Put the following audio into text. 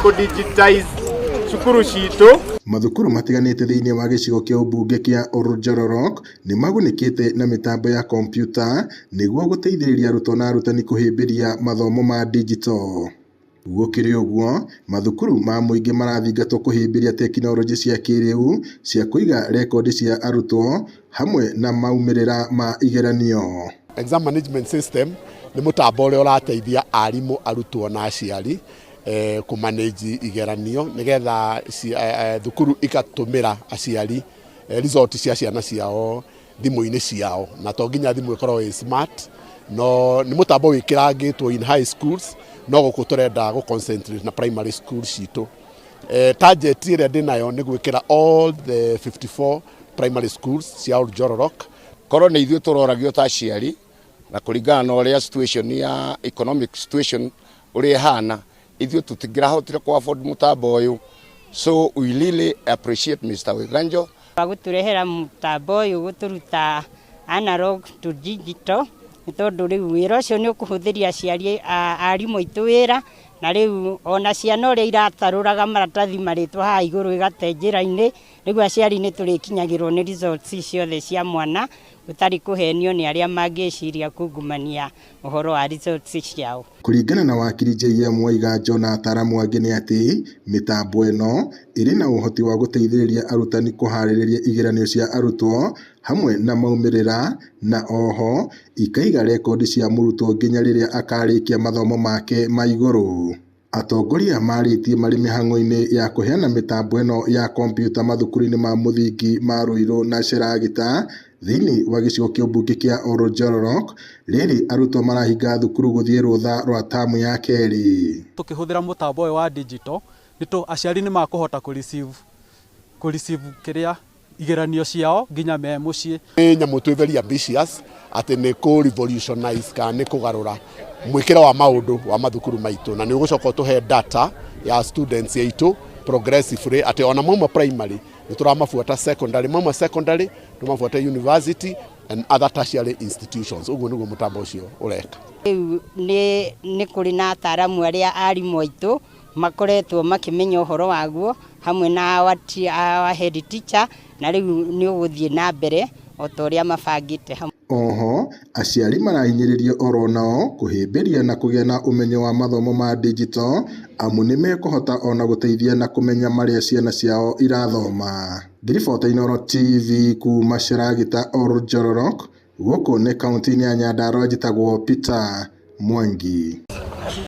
Kũ digitize cukuru citũ. Mathukuru matiganĩte thĩinĩ wa gĩcigo kĩa ũmbunge kĩa Oljororok nĩmagunĩkĩte na mĩtambo ya kompiuta nĩguo gũteithĩrĩria arutwo na arutani kũhĩmbĩria mathomo ma digito. Gũkĩrĩ ũguo, mathukuru ma mũingĩ marathingatwo kũhĩmbĩria tekinoronjĩ cia kĩrĩu cia kũiga rekondi cia arutwo hamwe na maumĩrĩra ma igeranio. Exam management system nĩ mũtambo ũrĩa ũrateithia arimũ, arutwo na aciari kũ manage igeranio nĩgetha thukuru igatũmĩra aciari result cia ciana ciao thimũ-inĩ ciao, na to nginya thimũ ĩkorwo ĩ smart, no nĩ mũtambo wĩkĩrangĩtwo in high schools, no gũkũ tũrenda gũ concentrate na primary school citũ. Target ĩrĩa ndĩnayo nĩ gwĩkĩra all the 54 primary schools cia Oljororok. Korwo nĩ ithuĩ tũroragio ta aciari na kũringana na ũrĩa situation ya economic situation ũrĩa ĩhana, ithuĩ tũtingĩrahotire kũ afford mũtambo ũyũ, so we really appreciate Mr. Waiganjo gũtũrehera mũtambo ũyũ gũtũruta analog to digital, nĩ tondũ rĩu wĩra ũcio nĩ ũkũhũthĩria aciari, arimũ aitũ wĩra, na rĩu ona ciana ũrĩa iratarũraga maratathi marĩtwa haha igũrũ ĩgate njĩra-inĩ, rĩu aciari nĩ tũrĩkinyagĩrwo nĩ results ciothe cia mwana gũtarĩ kũhenio nĩ arĩa mangĩciria kungumania ũhoro wa results ciao. Kũringana na wakiri JM Waiganjo na ataaramu angĩ nĩ atĩ mĩtambo ĩno ĩrĩ na ũhoti wa gũteithĩrĩria arutani kũharĩrĩria igeranio cia arutwo hamwe na maumĩrĩra, na oho ikaiga rekondi cia mũrutwo nginya rĩrĩa akarĩkia mathomo make ma igũrũ. Atongoria marĩtie marĩ mĩhang'o-inĩ ya kũheana mĩtambo ĩno ya kompiuta mathukuru-inĩ ma mũthingi ma Ruiru na Sheragita thĩinĩ wa gĩcigo kĩa ũmbunge kĩa Oljororok rĩrĩ arutwo marahinga thukuru gũthiĩ rũtha rwa tamu ya kerĩ. Tũkĩhũthĩra mũtambo ũyũ wa digital nĩ aciari nĩ makũhota kũ receive kĩrĩa igeranio ciao nginya me mũciĩ. Nĩ nyamũ twĩ very ambitious atĩ nĩ kũ revolutionize kana nĩ kũgarũra mwĩkĩre wa maũndũ wa mathukuru maitũ, na nĩ ũgũcoka ũtũhe data ya students aitũ progressively, atĩ ona mauma primary nĩ tũramabuata secondary, mauma secondary tũmabuate university and other tertiary institutions. Ũguo nĩguo mũtambo ũcio ũreka. Rĩu nĩ kũrĩ na ataramu arĩa arimũ aitũ makoretwo makĩmenya ũhoro waguo hamwe na our head teacher, na rĩu nĩ ũgũthiĩ na mbere o ta ũrĩa mabangĩte hamwe. Oho aciari marahinyĩrĩrio oro nao kũhĩmbĩria na kũgĩa na ũmenyo wa mathomo ma digito, amu nĩ mekũhota ona gũteithia na kũmenya marĩa ciana ciao irathoma. Ngĩribota Inooro TV kuma Sheragita, Oljororok, gũkũ nĩ kaunti-inĩ ya Nyandarua, njĩtagwo Peter Mwangi.